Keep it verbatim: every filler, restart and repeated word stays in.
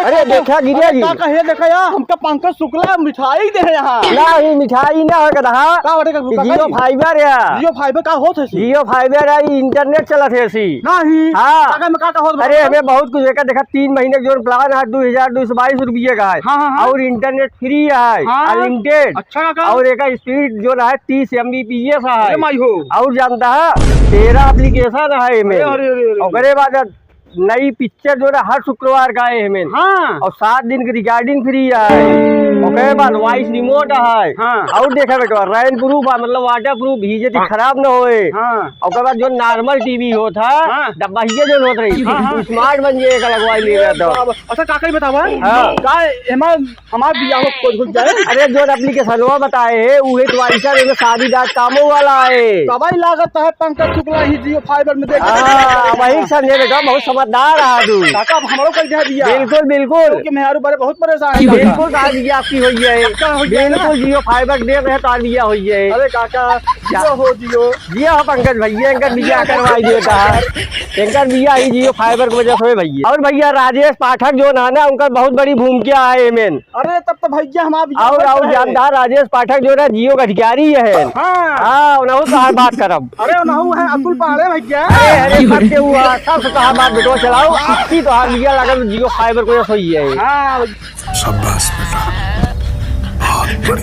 अरे देखा गिरिया जी। का कहे देखा यार, हमका पंकज शुक्ला मिठाई दे है यहाँ। ना, ई मिठाई ना है गधा। का बाटे का, ई का Jio कही? Fiber है। Jio Fiber का होत है सी? Jio Fiber है, ई internet चलत है सी। नहीं। हाँ। का, का, में का, का होत बा? अरे, एमे बहुत कुछ है, देखा, तीन महीने के जौन plan है, दो हजार दो सौ बाईस रुपये का है। हाँ, हाँ, हाँ। और internet free है, हाँ। Unlimited। अच्छा काका। और एका speed जौन है, तीस MBPS है। अरे माई हो। और जानता है, तेरह application है एमे। अरे, अरे, अरे, अरे। ओकरे बाद नई picture जौन है हर शुक्रवार का आए हमें। हाँ। और सात दिन की recording free है। ओकरे बाद voice remote है। हाँ। और देखा बेटवा, rain proof है, मतलब waterproof, भीजे ती हाँ। खराब न होए। हाँ। ओकरे बाद जौन normal TV होत है, हाँ। डब्बा ही जौन होत रही, हाँ, हाँ। Smart बन जाए, एका लगवाई ले रहा तो। बाबा, अच्छा काका ही बतावा, हाँ। का एमा हमार बियाह हो, हो जाए। अरे, जौन applicationवा बताए है, उहे तो भाई साहब, एमे शादी dot comओ वाला है। तबाही लागत है, पंकज शुक्ला ही Jio Fiber में देख। हाँ, वही समझे बेटा, बहुत समझदार है तू। काका, अब हमरो कह दे बियाह। बिल्कुल, बिल्कुल। क्योंकि मेहरारू बड़े बहुत परेशान है काका। बिल्कुल, आज बियाह आपकी होई है। पक्का होई है ना? बिल्कुल, Jio Fiber दे रहे तो आज बियाह होई है। अरे काका, जा। Jio हो Jio। Jio हो पंकज भैया, इनका बियाह करवाई देता है। इनका बियाह ही Jio Fiber की वजह से होए भैया। और भैया, राजेश पाठक जौन है ना, उनका बहुत बड़ी भूमिका है एमें। अरे, तब तो भैया हमार भी और, और जानदार राजेश पाठक जौन है Jio का अधिकारी है। हाँ। हाँ, उनहू से तोहार बात करब। अरे, उनहू है अतुल पांडे भैया। अरे, अरे, सब के हुआ, सब से तोहार बात बेटवा चलाओ। आपकी तोहार बियाह लागल Jio Fiber की वजह से होई है। हाँ। शाबाश बेटा, बहुत बढ़िया।